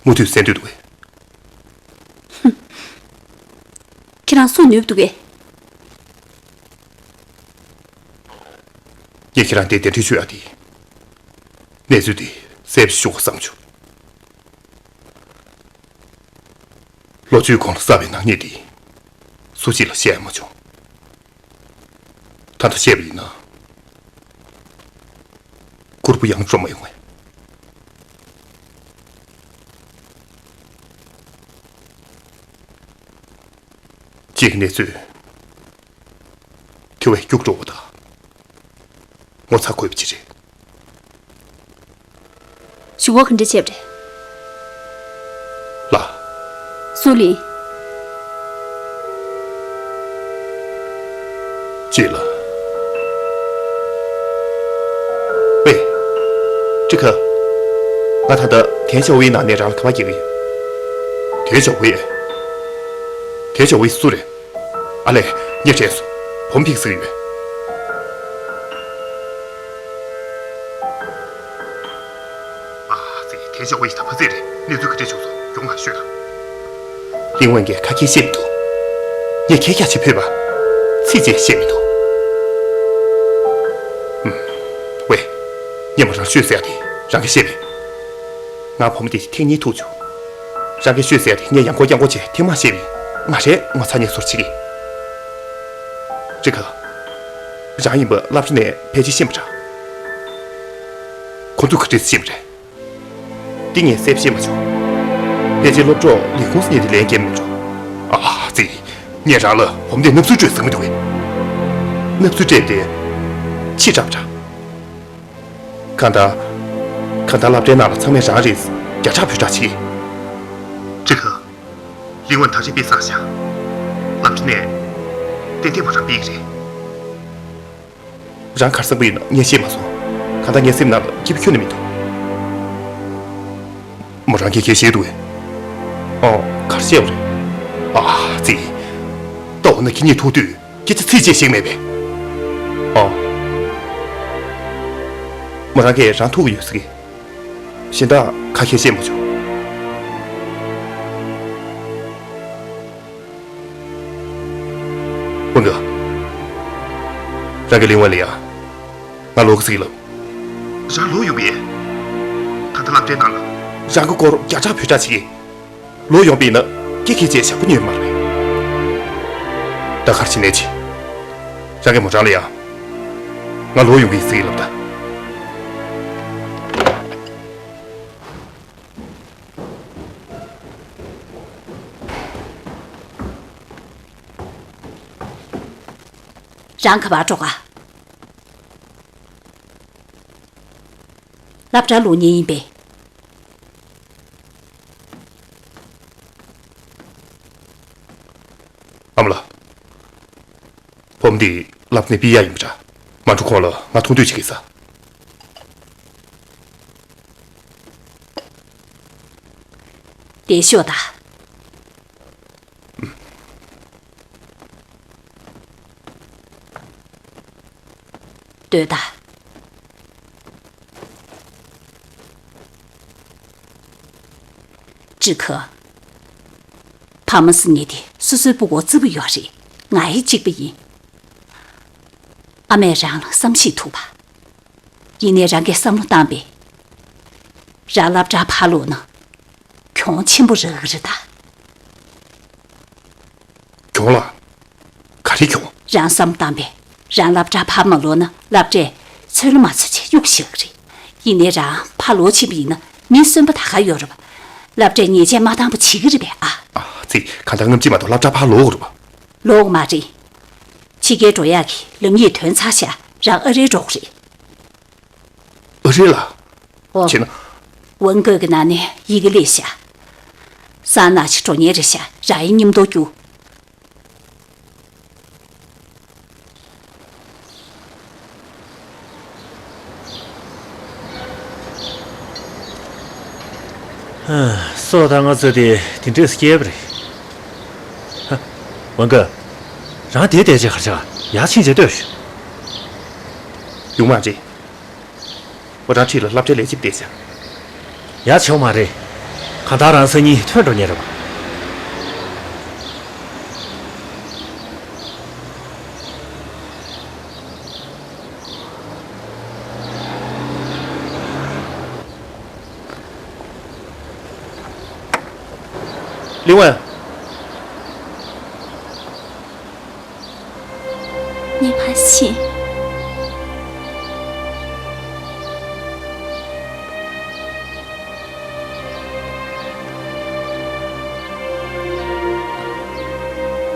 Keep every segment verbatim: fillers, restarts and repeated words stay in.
མུ་མཐུད་གསན་འདོད་འདུག་གས། ཁྱེད་རང་སུ་ནུས་འདུག་གས། ངས་ཁྱེད་རང་དེ་གདན་འདྲེན་ཞུ་ཡག་དེ། གནས་ཚུལ་དེ་གསལ་པོ་ཞུ་དགོས་བསམ་བྱུང་། ལོ་བཅུའི་གོང་ལ་བསགས་པའི་ནག་ཉེས་དེ་སུ་གཅིག་ལ་བཤད་ཡང་མ་བྱུང་། ད་ལྟ་བཤད་པ་ཡིན་ན། གུར་པོ་ཡང་སྤྲོ་མ་ཡོང་བས། གཅིག་གི་གནས་ཚུལ་ཁྱོད་བས་སྐྱུག་བྲོ་བོ་དང་། ངོ་ཚ་དགོས་པ་ཅིག་རེད། ཞུ་བ་ག་འདྲ་བྱས་པ་རེད། ལགས། སུ་ལིན། ཅི་ལ། ཝེ། ཀྲི་ཁ། ང་ད་ལྟ་ཐན་ཞའོ་ཝེ་ནང་ནས་རང་ལ་ཁ་པར་རྒྱག་གི་ཡོད། ཐན་ཞའོ་ཝེ། ཐན་ཞའོ་ཝེ་སུ་རེད། ཨ་ལས། ངས་དྲན་སོང་། བུ་མོ་ཕིག་ཟེར་གྱི་ཡོད། ཨ་ཙི། ཐན་ཞའོ་ཝེ་ད་ཕ་ཚེ་རེད། གནས་ཚུལ་ག་འདྲས་བྱུང་སོང་། མགྱོགས་མར་ཤོད་དང་། ལིན་ཝན་གྱིས་ཁ་སྐད་བཤད་མི་འདུག། ངས་ཁྱེད་སྐྱག་བྱེད་ཕོད་པ། ཚིག་གཅིག་བཤད་མི་འདུག། ཨུམ། ཝེ། ངས་མོ་རང་ཤོད་ཟེར་ཡག་དེ་རང་གིས་ཤེས་པས། ང་བུ་མོ་དེ་ཐེངས་གཉིས་ཐུག་བྱུང་། རང་གིས་ཤོད་ཟེར་ཡག་དེ་ངས་ཡང་སྐོར་ཡང་སྐོར་བྱས་ཐེངས་མང་བཤད་པས། ང་རས་ངོ་ཚ་ངས་སོར་བྱེད་ཀྱི། ཀྲི་ཁ། རང་ཡིན་པ་སློབ་གྲྭ་ནས་ཕལ་ཆེར་ཤེས་མི་དྲག། ཁོ་ཚོས་ག་འདྲས་ཤེས་པ་རེད། འདི་ངས་གསལ་པོ་ཤེས་མ་བྱུང་། ཕལ་ཆེར་སློབ་གྲོགས་ལས་ཁུངས་སུ་ཉེ་དེ་ལན་རྒྱབ་མེད་འགྲོ། ཨ་ཙི། ངས་རང་ལ་བུ་མོ་དེ་མནའ་མ་ཟུག་སྤྲད་ཟེར་མི་འདུག་གས། མནའ་མ་ཟུག་སྤྲད་དེ། ཕྱིར་དྲག་པ་འདྲ། གང་ལྟར། གང་ལྟར་སློབ་གྲྭའི་ནང་ལ་ཚང་མས་རང་རེད། བརྒྱ་ཕྲག་བུ་ཕྲག་བྱེད་ཀྱི། ཀྲི་ཁ། ལིན་ཝན་ད་རེས་དཔེ་བསགས་ཤག། སློབ་གྲྭ་ནས་ཏན་ཏན་མོ་རང་ཕུད་ཀྱི་རེད། རང་ག་རེ་བསམ་གྱི་ཡོད་ན་ངས་ཤེས་མ་སོང་། གང་ལྟར་ངའི་སེམས་ནང་ལ་སྐྱིད་པོ་ཁྱོན་ནས་མི་འདུག། མོ་རང་གིས་ག་རེ་བཤད་འདུག་གས། ཨོ། ག་རེ་བཤད་པ་རེད། ཨ་ཙི། ལྟ་འོ་ན་ཁྱེད་གཉིས་ཐུག་དུས་སྐད་ཆ་ཚིག་གཅིག་བཤད་མེད་པས། ཨོ། མོ་རང་གིས་རང་ཐུག་གི་ཡོད་ཟེར་གི། གཞན་དག་ཁ་ཤས་བཤད་མ་བྱུང་། ཝུན་གི། རང་གིས་ལིན་ཝན་ལ་ཡ། ང་ལོག་གི་ཟེར་གྱི་ལབ། རང་ལོག་ཡོང་གི་ཡིན། ད་ལྟ་སློབ་གྲྭའི་ནང་ལ། རང་གི་སྐོར་བརྒྱ་ཕྲག་བུ་ཕྲག་བྱེད་ཀྱི། ལོག་ཡོང་པ་ཡིན་ན་སྐད་ཁྱེད་ཅེས་ཞབས་པ་ཉོས་མ་རེད། ད་ག་རེ་བྱེད་ནས་ཅི། རང་གིས་མོ་རང་ལ་ཡ། ང་ལོག་ཡོང་གི་ཡིན་ཟེར་གྱི་ལབ་ད། རང་ག་པར་འགྲོ་ག། སློབ་གྲྭར་ལོག་ཉེན་ཡིན་པས། ཨ་མ་ལགས། བུ་མོ་འདི་སློབ་གྲྭ་ནས་ཕུད་ཡག་ཡིན་པ་འདྲ། མ་འགྲོ་གོང་ལ་ང་མཐོང་འདོད་བྱེད་ཀྱི་ཟེར། བསྡད་ཤོག་ད། སྡོད་ད། ཀྲི་ཁ། ཕ་མ་ཟེར་མཁན་དེ་སོ་སོའི་སྤུ་གུ་བརྩི་བ་ཡོད་རེད། ང་ཡང་གཅིག་པ་ཡིན། ཨ་མས་རང་ལ་བསམ་ཤེས་ཐུབ་པ། ཡིན་ནའི་རང་གིས་བསམ་བློ་བཏང་པས། རང་སློབ་གྲྭར་ཕར་ལོག་ན། གྱོང་ཆེན་པོ་རག་གི་རེད་ད། གྱོང་ལ། ག་རེ་གྱོང་། རང་བསམ་བློ་བཏང་པས། རང་སློབ་གྲྭར་ཕར་མ་ལོག་ན་སློབ་གྲྭས་ཚོད་ལ་མ་ཚོད་ཅིག་གཡུག་བཞག་གི་རེད། ཡིན་ནའི་རང་ཕར་ལོག་ཕྱིན་པ་ཡིན་ན་མི་གསོན་པོ་ད་ག་ཡོད་རེད་པ། སློབ་གྲྭས་ཉེས་ཆད་མ་བཏང་པ་བྱེད་ཀྱི་རེད་པས་ཨ། ཨ་ཙི། གང་ལྟར་སྔ་ཕྱི་མ་གཏོགས་སློབ་གྲྭར་ཕར་ལོག་དགོས་རེད་པ། ལོག་མ་རེད། ཕྱི་རྒྱལ་འགྲོ་ཡག་གི་ལམ་ཡིག་ཐོན་ཚར་ཤག། རང་ཨ་རིར་འགྲོ་དགོས་རེད། ཨ་རི་ལ། ཨོ། བྱས་ན། ཝན་གོས་ཀྱི་ནང་ནས་ཡི་གེ་སླེབས་ཤག། སང་ནངས་ཤིག་འགྲོ་མཁན་རེད་ཤག། རང་ཡི་མཉམ་དུ་རྒྱུགས། ཧ། སྲོག་དང་ང་ཚོ་དེ་དེ་འདྲས་སྐྱེས་པ་རེད། ཧ། ཝན་གོས། རང་དེ་བསྡད་ཆེ་གར་ཆག་ཡར་ཕྱིན་བྱས་ལྟོས་ཤོག། ཡོང་མ་རེད། ཨོ། རང་འཁྲིས་ལ་སློབ་གྲྭའི་ལས་བྱེད་བསྡད་ཤག། ཡ་ཆོག་མ་རེད། ག་ ད་ང་རང་སང་ཉིན་ཐོན་འགྲོ་ཉེན་རེད་པ། ལིང་ཝེ། ངས་ཕར་ཕྱིན།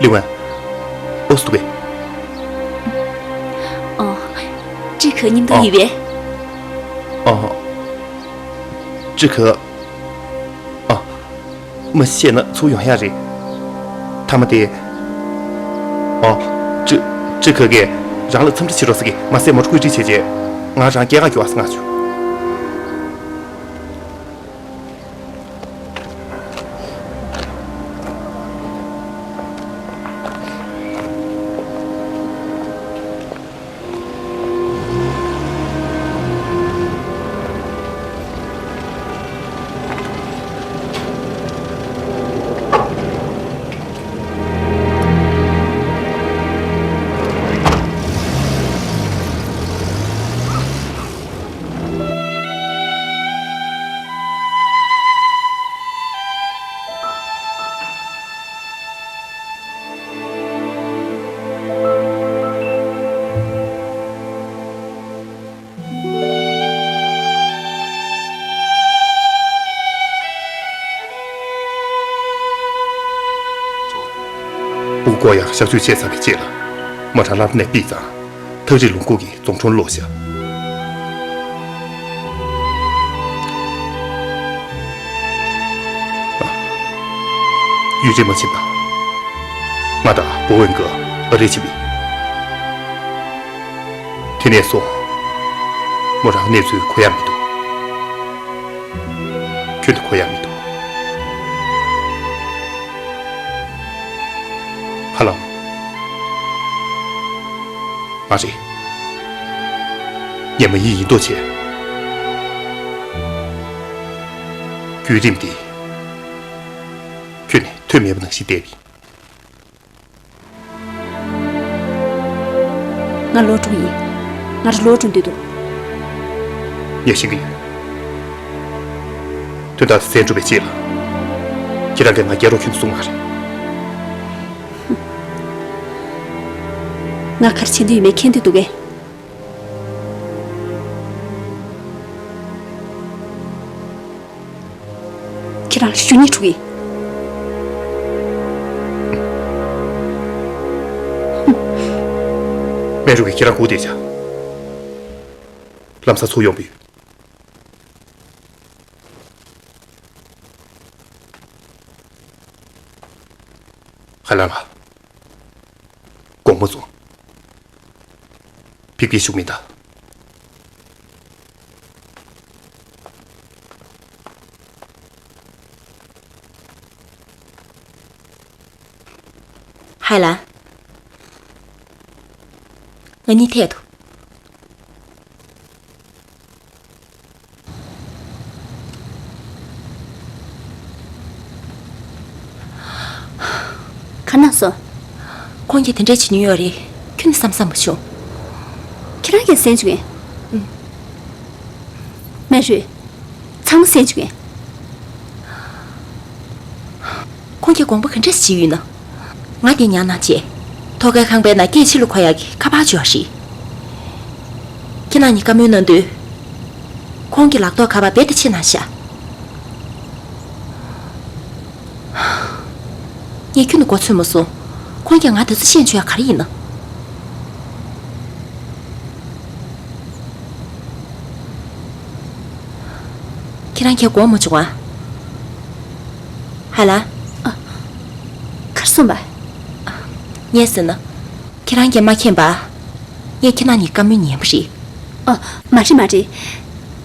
ལིང་ཝེ། ཨོ་སི་ཏུ་བེ། ཨོ། ཀྲི་ཁེ་མཉམ་དུ་ཨོ། ཡོད་པས། ཨོ། ཀྲི་ཁེ། ཨ། མ་བཤད་ན་ཚུར་ཡོང་ཡག་རེད། མཐའ་མ་དེ། ཨོ། ཀྲི། ཀྲི་ཁེ་གིས་རང་ལ་འཚམས་འདྲི་བྱེད་རོགས་ཟེར་གི་མ་ཟད་མོ་ཊ་བཀོད་སྒྲིག་བྱས་རྗེས་ང་རང་སྐྱེལ་ག་རྒྱུགས་ཨ་ཟེར་མངགས་བྱུང་། སྤུ་གུ་སྐོར་ཡག་གཤག་བཅོས་བྱས་ཚར་བའི་རྗེས་ལ་མོ་ཊ་ལམ་ནས་ཕུད་ཙང་། ཐག་རིང་ལུང་ཁུག་གི་རྫོང་གྲོང་ལོག་ཤག་ཡུན་རིང་མ་ཕྱིན་པ། ང་དང་པོ་ཝེན་ཀེ་ཨ་རི་ཕྱིན་པས། དེ་ནས་བཟུང་མོ་རང་གནས་ཚུལ་གོ་ཡ་མི་འདུག་ཁྱོན་ནས་གོ་ཡ་མི་འདུག་ཧ་ལམ། མ་རེད། ངས་མ་ཡིན་ཡིན་མདོག་བྱས། བརྒྱུད་རིམ་འདི་ཁྱོན་ནས་ཐོན་མེད་པ་ནང་བཞིན་བསྡད་པས། ང་ལོག་འགྲོ་གི་ཡིན། ང་རང་ལོག་འགྲོ་འདོད་འདུག་ངས་ཤེས་ཀྱི་ཡོད། དོན་དག་དེ་གསལ་འགྲུབ་པའི་རྗེས་ལ། ཁྱེད་རང་གིས་ང་རྒྱག་རོགས་ཁྱོན་ནས་གསུངས་མ་རེད། ང་ག་རེ་བྱེད་འདོད་ཡོད་མེད་མཁྱེན་འདོད་འདུག་གས། ཁྱེད་རང་ལ་ཞུ་སྙིང་འདོད་ཀྱི། མེ་རུ་གིས་ཁྱེད་རང་སྒུག་བསྡད་བྱ། ལམ་སང་ཚུར་ཡོང་གི་ཡོད། ཧའེ་ལན་ལགས། དགོངས་པ་རྫོགས། ཕིག་ཕིག་ཞུགས་མི་གདའ། ཧའེ་ལན། ང་གཉིས་ཐད་དུ། ག་ན་སོ། ཁོང་གིས་དེ་འདྲས་བྱེད་མྱོང་ཡོད་རེད། ཁྱོན་ནས་བསམ་བསམ་མ་བྱུང་། ཁྱེད་རང་གིས་གསན་བྱུང་ངས། ཨུམ། མེ་རུས། ཚང་མ་གསན་བྱུང་ངས། ཁོང་གིས་དགོངས་པ་ག་འདྲས་བཞེས་ཡོད་ན། ང་དེ་ཉར་གནང་བྱས། ཐོག་ཁའི་ཁང་པའི་ནང་སྐད་ཕྱི་ལ་གོ་ཡག་གི་ཁ་པར་འབྱོར་བ་རེད། ཁྱེད་རང་གཉིས་བཀའ་མོལ་གནང་དུས། ཁོང་གི་ལག་ཐོག་ཁ་པར་རྦད་དེ་ཕྱི་ནང་བཞག་ངས་ཁྱོན་ནས་མགོ་ཚོས་མ་སོང་། ཁོང་གིས་ང་དེ་ཚོ་བཤད་བཅུག་ཡག་ག་རེ་ཡིན་ན། ཁྱེད་རང་གིས་དགོངས་མ་བྱུང་ཨ། ཧ་ལ། ཨ། གར་སོང་བ། ངས་ཟེར་ན། ཁྱེད་རང་གིས་མ་མཁྱེན་པ། ངས་ཁྱེད་རང་གཉིས་བཀའ་མོལ་ཉན་པ་རེད། ཨ། མ་རེད་མ་རེད།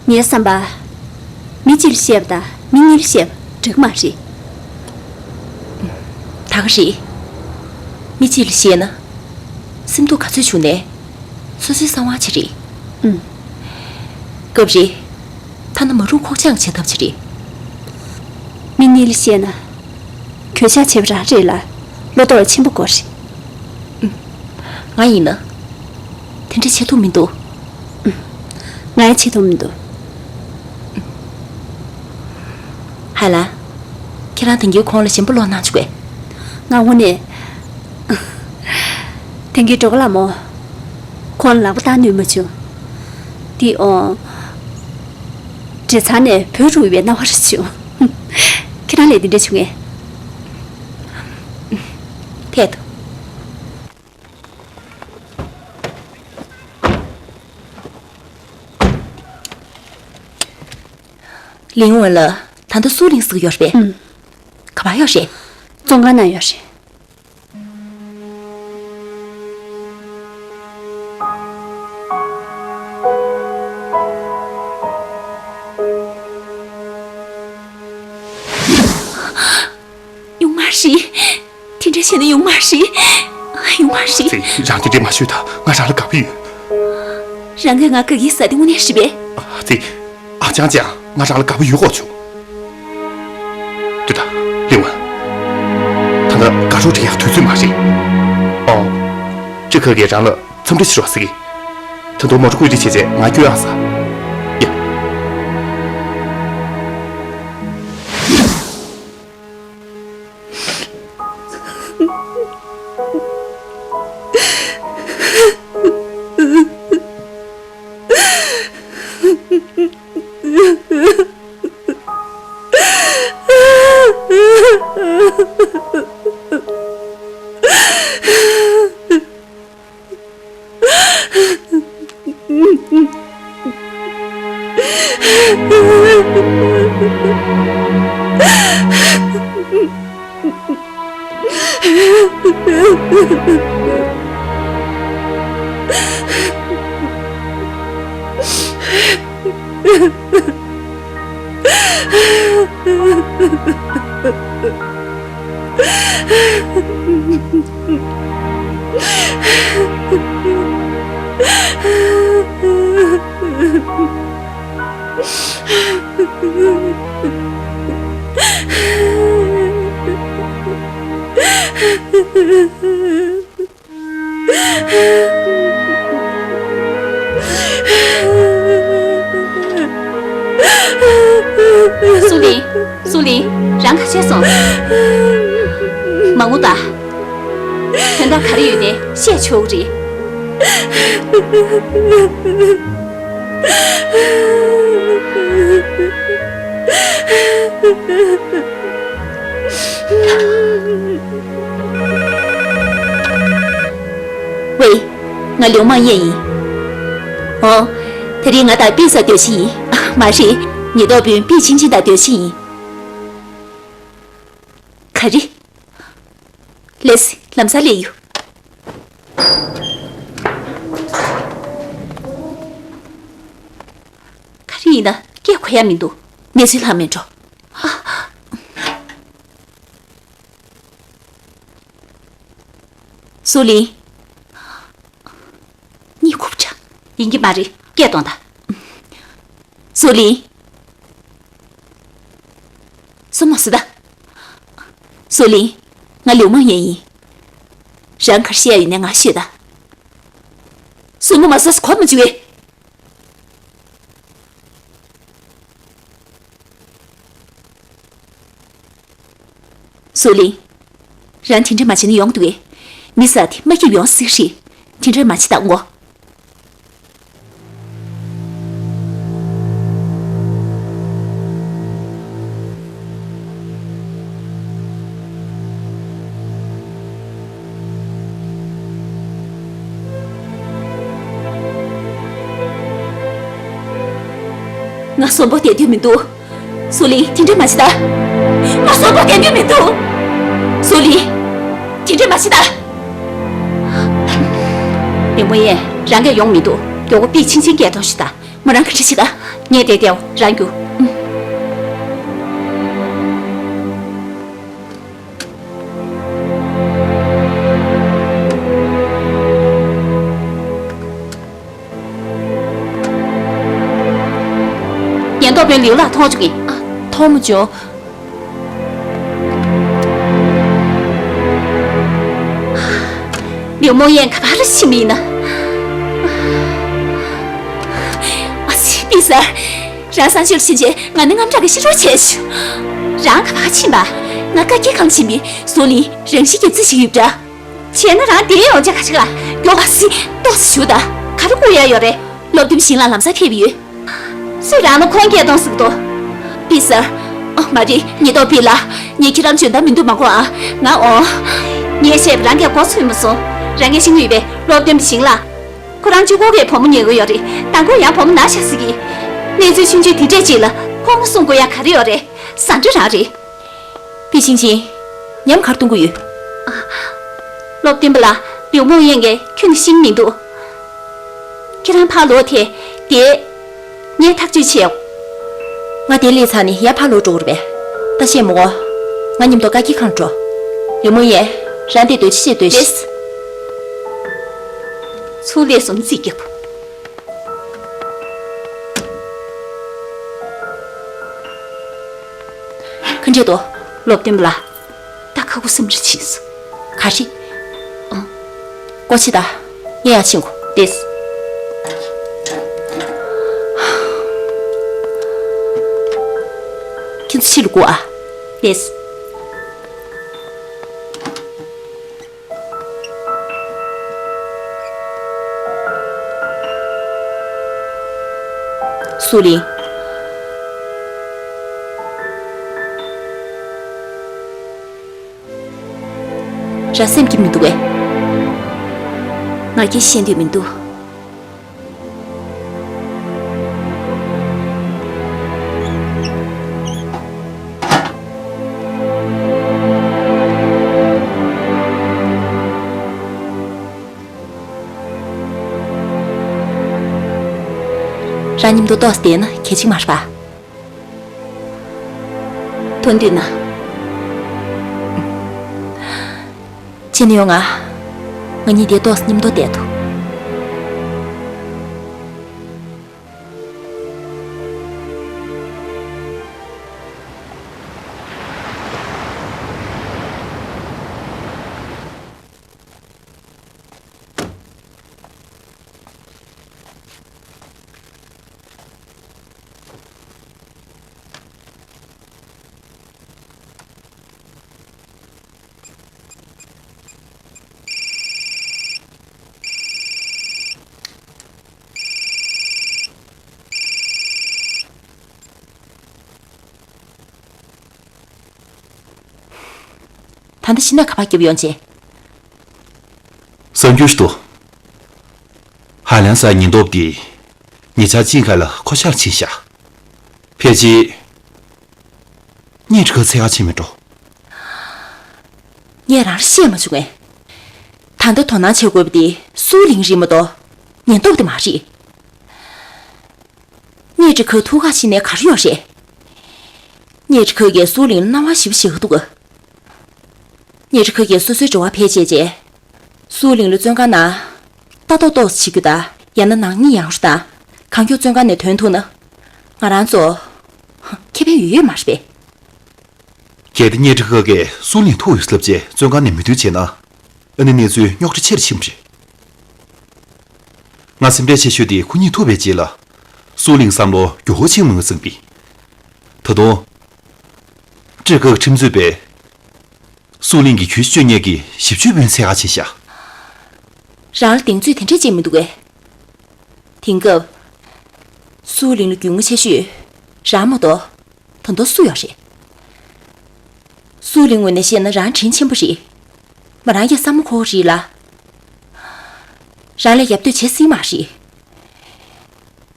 ངའི་བསམ་པ། མི་གཅིག་ལ་བཤད་པ་དང་མི་གཉིས་ལ་བཤད་པ་འདྲ་གི་མ་རེད། ད་ག་རེད། མི་གཅིག་ལ་བཤད་ན། སེམས་སྡུག་ག་ཚོད་བྱུང་ནའི། སོ་སོའི་གསང་བ་ཅིག་རེད། ཨུམ། སྐབས་རེ། ཐ་ན་མ་རུངས་ཁོག་བཅངས་བྱེད་ཐབས་ཅིག་རེད། མི་གཉིས་ལ་བཤད་ན། གོད་ཆག་བྱེད་པ་རང་རེད་ལ། བློ་དོགས་ཆེན་པོ་དགོས་རེད། ང་ཡིན་ན། དེ་འདྲ་བྱེད་ཐུབ་མི་འདུག་ང་ཡང་བྱེད་ཐུབ་མི་འདུག་ཧ་ལ། ཁྱེད་རང་ད་གིན་ཁོང་ལ་ཞེན་པ་ལོག་གནང་བྱུང་བས། ང་དངོས་གནས། དེང་གི་འགྲོ་ག་ལ་མོ། ཁོང་ལ་ལག་པ་བཏང་ནུས་མ་བྱུང་། འདི་ཨོ། བྲེལ་ཚར་ནས་བུད་འགྲོ་བའི་སྣང་བ་རེ་བྱུང་། ཁྱེད་རང་ལས་འདི་འདྲ་བྱུང་ངས། ཕེབས་དང་། ལིང་ཝུན་ལ་ད་ལྟ་སུའུ་ལིང་ཟེར་གྱི་ཡོད་རེད་པས། ཨུམ། ག་པར་ཡོད་རེད། བཙོན་ཁང་ནང་ཡོད་རེད། ཡོང་མ་རེད། དེ་འདྲ་བྱས་ན་ཡོང་མ་རེད། ཡོང་མ་རེད། ཙེ། རང་དེ་འདྲ་མ་ཤོད་དང་། ང་རང་ལ་དགའ་པོ་ཡོད། རང་གིས་ང་དགའ་གི་ཟེར་དེ་དངོས་གནས་རེད་པས། ཙེ། ཨ་ཅང་ཅང་། ང་རང་ལ་དགའ་པོ་ཡོད་གོ་ཆུ། དུ་ད། ལིང་ཝུན། ད་ལྟ་དགའ་སྤྲོ་འགྲན་ཡག་དུས་ཚོད་མ་རེད། ཨོ། ཅི་ཁ་གིས་རང་ལ་འཚམས་འདྲི་ཞུ་རོགས་ཟེར་གི། ད་དུང་མོ་ཊ་བཀོད་སྒྲིག་བྱས་རྗེས་ང་སྐྱོད་ཨང་ཟེར། ཡ། སུའུ་ལིང་། སུའུ་ལིང་། རང་ག་བྱས་སོང་། མ་ངུ་ད། དོན་དག་ག་རེ་ཡོད་ནའི་བཤད་ཆོག་གི་རེད། ཝེ། ང་ལིའུ་མང་ཡེ་ཡིན། ཨོ། དེ་རིང་ང་དང་པི་ས་སྡོད་གཞི་ཡིན། མ་རེད། ཉེན་རྟོག་དཔོན་པི་ཆིང་ཆིང་དང་སྡོད་གཞི་ཡིན། ག་རེ། ལགས་སེ། ལམ་སང་སླེབས་ཡོང་། ག་རེ་ཡིན་ན་སྐད་གོ་ཡ་མི་འདུག་གནས་ཚུལ་ལྷག་མེད་འགྲོ། སུའུ་ལིང་། གཉིད་ཁུག་ཆ། ཡིན་གྱི་མ་རེད། སྐད་གཏོང་དང་། སུའུ་ལིང་། སུ་མ་སུ་ད། སུའུ་ལིང་། ང་ལིའུ་མང་ཡེ་ཡིན། རང་ག་རེ་བཤད་ཡ་ཡོད་ནའི་ང་ཤོད་ད། སུ་མོ་མ་སུ་གོ་མ་བྱུང་བས། སུའུ་ལིང་། རང་དེ་འདྲ་མ་བྱས་ན་ཡོང་འདུག་གས། མི་ཟེར་དེ་མ་སྐྱིད་ཡོང་སྲིད་རེད། དེ་འདྲ་མ་བྱེད་དང་ངོ་། ང་གསོན་པོ་བསྡད་འདོད་མི་འདུག་སུའུ་ལིང་། དེ་འདྲ་མ་བྱེད་ད། ང་གསོན་པོ་བསྡད་འདོད་མི་འདུག་སུའུ་ལིང་། དེ་འདྲ་མ་བྱེད་ད། ལིང་མོ་ཡེ། རང་གིས་ཡོང་མི་འདུག་མགྱོགས་པོ་པི་ཆིང་ཆིང་སྐད་གཏོང་ཤོག་ད། མོ་རང་ག་འདྲ་བྱེད་ད། ངས་བསྡད་བསྡད། རང་རྒྱུགས། ཉེན་རྟོག་དཔོན་ལིའུ་ལགས་མཐོང་བྱུང་གི། ཨ། མཐོང་མ་བྱུང་། ལིའུ་མོང་ཡན་ག་པར་ཕྱིན་པ་ཡིན་ན། ཨ་ཙི། པི་སར། རང་གསང་སྤྱོད་ཕྱིན་རྗེས་ང་ནི་དངངས་སྐྲག་གིས་ཤི་འགྲོ་བྱས་བྱུང་། རང་ག་པར་ཕྱིན་པ། ང་བཀའ་སྐྱིད་ཁང་ཕྱིན་པའི་སུའུ་ལིང་རང་ཤི་རྒྱབ་རྩིས་ཤིག་ཡོད་འདྲ། བྱས་ན་རང་དེ་ཡོང་ཆ་ག་ཞིག་ལ་མགྱོགས། ཨ་ཙི། ཏོག་ཙམ་བཞུགས་དང་། ག་རེ་སྒུག་ཡ་ཡོད་རེད། སློབ་སྟོན་པ་ཞིང་ལ་ལམ་སང་ཕེབས་ཡོད། སུས་རང་ལ་ཁོང་སྐད་གཏོང་ཟེར་གི་འདུག་པི་སར། ཨོ་མ་རེད། ཉེན་རྟོག་པི་ལགས། ངས་ཁྱེད་རང་འཇོན་ཐང་མི་འདུག་མ་གོ་ཨ། ང་འོ། ངས་བཤད་པ་རང་གིས་མགོ་ཚོས་མ་སོང་། རང་ངས་ཤེས་ཀྱི་ཡོད་པས། སློབ་སྟོན་པ་ཞིང་ལགས། ཁོ་རང་གཅིག་པོ་གིས་བུ་མོ་ཉོ་གི་ཡོད་རེད། མདང་དགོང་ཡང་བུ་མོ་ན་ཤག་ཟེར་གི། གནས་ཚུལ་ཆུང་ཆུང་དེ་འདྲས་ཅིག་ལ་ཁོང་མོ་གསུང་དགོས་ཡ་ག་རེ་ཡོད་རེད། བཟང་སྤྲོས་རང་རེད། པི་ཆིང་ཆིང་། ཉམས་ག་རེ་གཏོང་གི་ཡོད། ཨ། སློབ་སྟོན་པ་ལགས། ལིའུ་མོང་ཡན་གྱིས་ཁྱོན་ནས་ཤེས་ཀྱི་མི་འདུག་ཁྱེད་རང་ཕར་ལོག་དེ། དེ། ངས་ཐག་གཅོད་བྱེད། ང་དེ་སླེབས་ཚར་ནས་ཡར་ཕར་ལོག་འགྲོ་དགོས་རེད་པས། ད་བཤད་མི་དགོས། ང་མཉམ་དུ་བཀའ་སྐྱིད་ཁང་ལ་འགྲོ། ལིའུ་མོང་ཡན། རང་དེར་སྡོད་ཅི་བྱེད་སྡོད་ཤིག་ཚུར་སླེབས་སོང་། རྩིས་རྒྱབ། ག་འདྲས་འདུག་སློབ་སྟོན་པ་ལགས། ད་ཁ་ཁུ་སིམ་རེ་ཕྱིན་སོང་། ག་རེ། ཨང་། སྒོ་ཕྱེ་དང་། ངས་ཡར་ཕྱིན་གོ། ལགས། ཁྱེད་ཚོ་ཕྱི་ལ་སྒུག་ཨ། ལགས། སུའུ་ལིང་། རང་སེམས་སྐྱིད་མི་འདུག་གས། ང་སྐད་ཆ་བཤད་འདོད་མི་འདུག་རང་མཉམ་དུ་ཏོག་ཙམ་བསྡད་ན་གལ་ཆེན་མ་རེད་པ། དོན་བསྡུས་ན། ཕྱི་ནས་ཡོང་ང་། ང་གཉིས་དེ་ཏོག་ཙམ་མཉམ་དུ་བསྡད་དོ། ད་ལྟ་ཤི་ན་ག་པར་རྒྱབ་ཡོང་བྱས། གསར་འགྱུར་ཞིག་འདུག་ཧ་ལན་སའི་ཉེན་རྟོག་པ་དེ་ཉེ་ཆར་ཅིན་ཁའེ་ལ་མཁོ་ཆ་ལ་ཕྱིན་ཤག་ཕལ་ཆེར་གཉའ་ཁྲི་ཁ་འཚོལ་ག་ཕྱིན་མེད་འགྲོ། ངས་རང་ལ་བཤད་མ་བྱུང་ངས། ད་ལྟ་དོ་སྣང་བྱེད་དགོས་པ་དེ་སུའུ་ལིང་རེད་མ་གཏོགས་ཉེན་རྟོག་པ་དེ་མ་རེད། གཉའ་ཁྲི་ཁ་ཐུག་ག་ཕྱིན་ནས་ག་རེ་ཡོད་རེད། གཉའ་ཁྲི་ཁ་གིས་སུའུ་ལིང་ལ་སྣང་བ་ཞེ་པོ་ཞིག་འདུག་ག་གཉའ་ཁྲི་ཁ་གིས་སོ་སོའི་འབྲེལ་བ་བེད་སྤྱད་རྗེས། སུའུ་ལིང་ལ་བཙོན་ཁང་ནང་ལྟ་རྟོག་ཏོག་ཙམ་བྱེད་རྒྱུ་དང་། ཡང་ན་ནག་ཉེས་ཡང་རུ་དང་། གང་མགྱོགས་བཙོན་ཁང་ནས་ཐོན་ཐུབ་ན། ང་རང་ཚོ་ཁེ་ཕན་ཡོད་ཡོད་མ་རེད་པས། གལ་ཏེ་གཉའ་ཁྲི་ཁ་གིས་སུའུ་ལིང་ཐུག་ཡོད་ལབ་རྗེས་བཙོན་ཁང་ནས་མི་ཐོན་བྱས་ན། ཨ་ནི་གནས་ཚུལ་རྙོག་དྲ་ཆེ་རུ་ཕྱིན་པ་རེད། ང་སེམས་ཁྲལ་ཆེ་ཤོས་དེ་ཁོ་གཉིས་ཐུག་པའི་རྗེས་ལ། སུའུ་ལིང་བསམ་བློ་མགྱོགས་པོ་ཕྱིན་མ་ངོས་ཚང་པས། ད་དུང་། ཀྲི་ཀ་ཁྲིམས་རྩོད་པས། སུའུ་ལིང་གི་གྱོད་གཞི་གཅོད་མཁན་གྱི་ཞིབ་དཔྱོད་དཔོན་འཚོལ་ག་ཕྱིན་ཤག་རང་ལ་གདེང་ཚོད་དེ་འདྲས་ཅིག་མི་འདུག་གས། དེང་སྐབས། སུའུ་ལིང་ལ་རྒྱུས་མངའ་ཆེ་ཤོས། རང་མ་གཏོགས། ད་དུང་སུ་ཡོད་རེད། སུའུ་ལིང་ངོས་ནས་བཤད་ན་རང་དྲིན་ཆེན་པོ་རེད། མོ་རང་གི་བསམ་བློ་འཁོར་བ་རེད་ལ། རང་ལ་ཡབ་གཏོད་བྱེད་སྲིད་མ་རེད།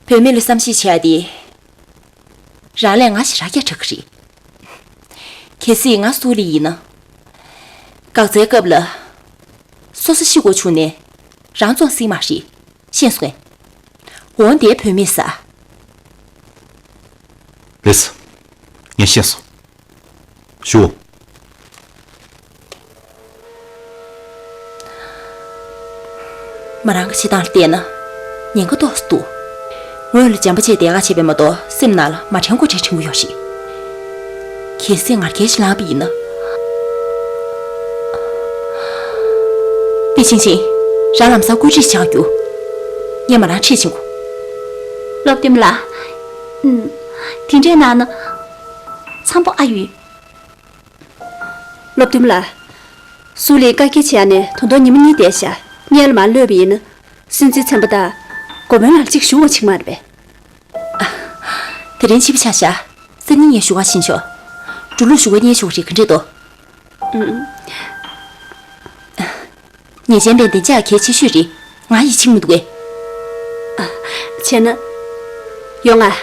བུད་མེད་ལ་བསམ་ཤེས་བྱས་ཏེ། རང་ལས་ང་ཞེ་དྲག་སྐད་གྲགས་ཀྱི་རེད། གལ་སྲིད་ང་སུའུ་ལིང་ཡིན་ན། འགག་རྩའི་སྐབས་ལ། སོ་སོ་ཤི་དགོས་བྱུང་ནས། རང་བཙོང་སྲིད་མ་རེད། ཤེས་སོང་ངས། འོ་འདིའི་བུད་མེད་ཟ། ལགས་སོ། ངས་ཤེས་སོང་། ཞུ། མོ་རང་གི་བྱེད་སྟངས་ལ་བལྟས་ན། ཉེན་ཁ་ཏོག་ཙམ་འདུག་ངོས་ལ་བྱམས་པ་བྱས་བསྡད་ག་བྱས་པས་མ་གཏོགས་སེམས་ནང་ལ་མ་དྲན་དགོས་དྲན་དྲན་གྱི་ཡོད་རེད། གལ་སྲིད་ངར་སྐད་ཞིག་ལངས་པ་ཡིན་ན། པི་ཆིང་ཆིང་། རང་ལམ་སང་བཀོད་སྒྲིག་བྱ་རྒྱུ། ངས་མོ་རང་ཁྲིད་ཕྱིན་གོ། སློབ་སྟོན་ལགས། ཨུམ། དེ་འདྲས་གནང་ན། འཚམ་པོ་ཨ་ཡོད། སློབ་སྟོན་ལགས། སུའུ་ལིང་བཀའ་འགུལ་བྱས་ནས་ད་དུང་ཉི་མ་གཉིས་བསྡད་ཤག་སྔོན་ལ་མར་གློད་པ་ཡིན་ན། སྲིད་འཛིན་ཚན་པ་དང་། འགོ་དཔོན་ལགས་གཅིག་བཞུགས་པ་ཅིག་མ་རེད་པས། དེ་རིང་ཕྱི་པོ་ཆགས་ཤག་སང་ཉིན་ངས་བཞུགས་སྒར་ཕྱིན་ཆོག་འགྲོ་ལུགས་བཞུགས་སྒར་ཉལ་ཆོག་རེད། ག་འདྲས་འདུག་ཨུམ། ཉེས་ཅན་པའི་བདེ་འཇགས་གལ་ཆེ་ཤོས་རེད། ང་ཡིད་ཆེས་མི་འདུག་གས། ཨ། བྱས་ན། ཡོང་ང་།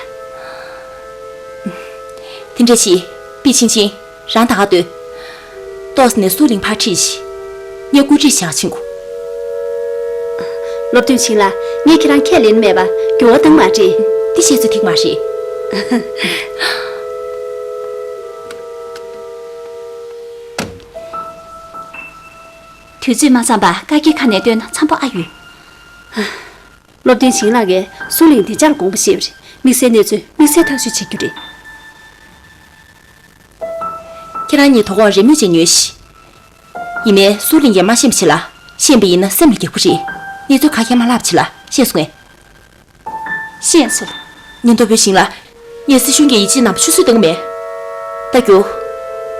དེ་འདྲ་བྱེད། པི་ཆིང་ཆིང་། རང་ད་ག་སྡོད། ཏོག་ཙམ་ནས་སུའུ་ལིང་ཕར་ཁྲིད་ཤིག་ངས་བཀོད་སྒྲིག་བྱ་ཕྱིན་གོ། སློབ་སྟོན་ཆིང་ལགས། ངས་ཁྱེད་རང་ཁས་ལེན་མེད་པ་འགྱུར་བ་བཏང་མ་དྲན། འདི་བཤད་ཚོད་ཐིག་མ་རེད། དུས་ཚོད་མ་འཚམས་པར་བཀའ་འགུལ་ཁ་ནས་བཏོན་ན་འཚམ་པོ་ཨ་ཡོད། སློབ་སྟོན་ཆིང་ལགས་ཀྱིས་སུའུ་ལིང་བདེ་འཇགས་ལ་དགོངས་པ་བཞེས་པ་རེད། དམིགས་བསལ་གནས་ཚུལ་དམིགས་བསལ་ཐག་གཅོད་བྱེད་རྒྱུ་རེད། ཁྱེད་རང་གཉིས་དོ་དགོང་རེས་མོས་བྱས་ཉོལ་ཤིག་ཡིན་ནའི་སུའུ་ལིང་གིས་མ་ཤེས་པ་བྱེད་ལ། ཤེས་པ་ཡིན་ན་སེམས་ལ་རྒྱག་པོ་རེད། གནས་ཚུལ་ག་གེ་མ་ལབ་བྱེད་ལ། ཤེས་སོང་ངས། ཤེས་སོང་། ཉིན་ཐོ་བོད་ཞིང་ལ། ངས་སྲིད་གཞུང་གི་ཡིད་ཆེས་རྣམས་ཆུད་ཟོས་བཏང་གི་མེད། ད་རྒྱུགས།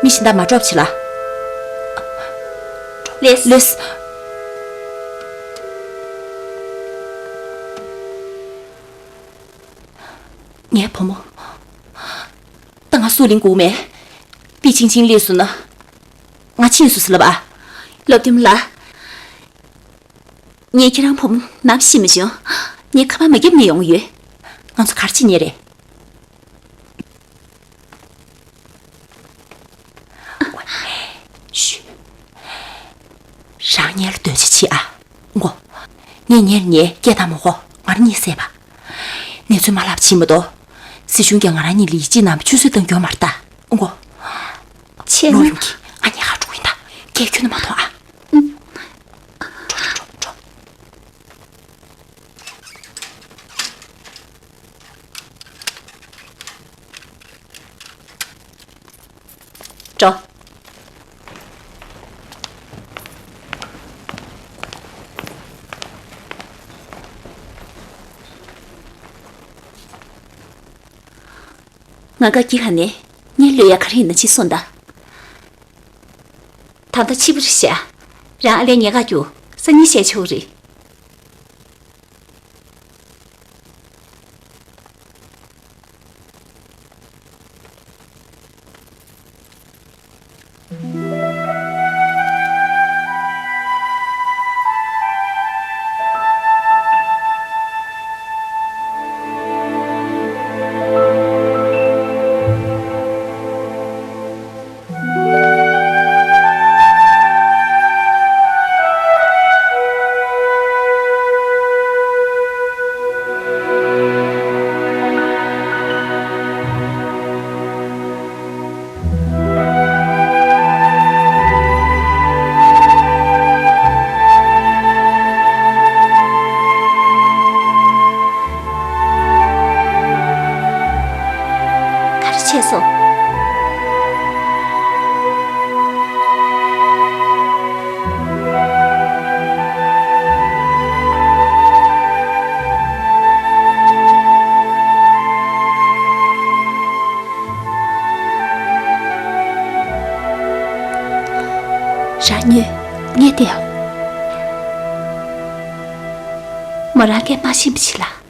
མི་གཞན་དག་མ་འདྲོག་བྱེད་ལ། ལེས། ལེས། ངའི་བུ་མོ། ད་ང་སུའུ་ལིང་སྒུག་མེད། པི་ཆིང་ཆིང་སླེབས་སོང་ན། ང་ཕྱིན་སོང་ཟེར་ལབ་ཨ། སློབ་སྟོན་ལགས། ངས་ཁྱེད་རང་བུ་མོ་ནམ་ཤེས་མི་བྱུང་། ངས་ཁ་པར་མ་བརྒྱབ་ནས་ཡོང་གི་ཡོད། ང་ཚོ་ག་རེ་བྱེད་ཉེན་རེད། ཤུ། རང་ཉལ་སྡོད་ཅི་བྱེད་ཨ། མགོ། ངས་ཉལ་ཉལ་སྐད་བཏང་མ་གོ། ང་རང་གཉིད་སད་པ། གནས་ཚུལ་མ་ལབ་བྱེད་མ་གཏོགས། སྲིད་གཞུང་གིས་ང་རང་གཉིས་ལ་ཡིད་ཆེས་རྣམས་ཆུད་ཟོས་བཏང་རྒྱུ་མ་རེད་ད། མགོ། བྱས་ན། ལོ་ཡོང་གི། ང་ཉལ་ཁར་འགྲོ་གི་ཡིན་ད། སྐད་ཁྱོན་ནས་མ་གཏོང་ཨ། འགྲོ་འགྲོ་འགྲོ་འགྲོ། འགྲོ། ང་དགའ་སྐྱིད་ཁ་ནས་ངའི་ལོས་ཡ་ག་རེ་ཡིན་ན་ཅི་སོང་ད། ད་ལྟ་ཕྱི་པོ་རེད་ཤག་རང་ཨ་ལས་ཉལ་ཁར་རྒྱུགས། སང་ཉིན་བཤད་ཆོག་རེད། ག་རེ་བྱས་སོང་། རང་ཉོས། ངས་བལྟས་ཡོང་། མོ་རང་སྐད་མ་ཤེས་པ་བྱེད་ལ།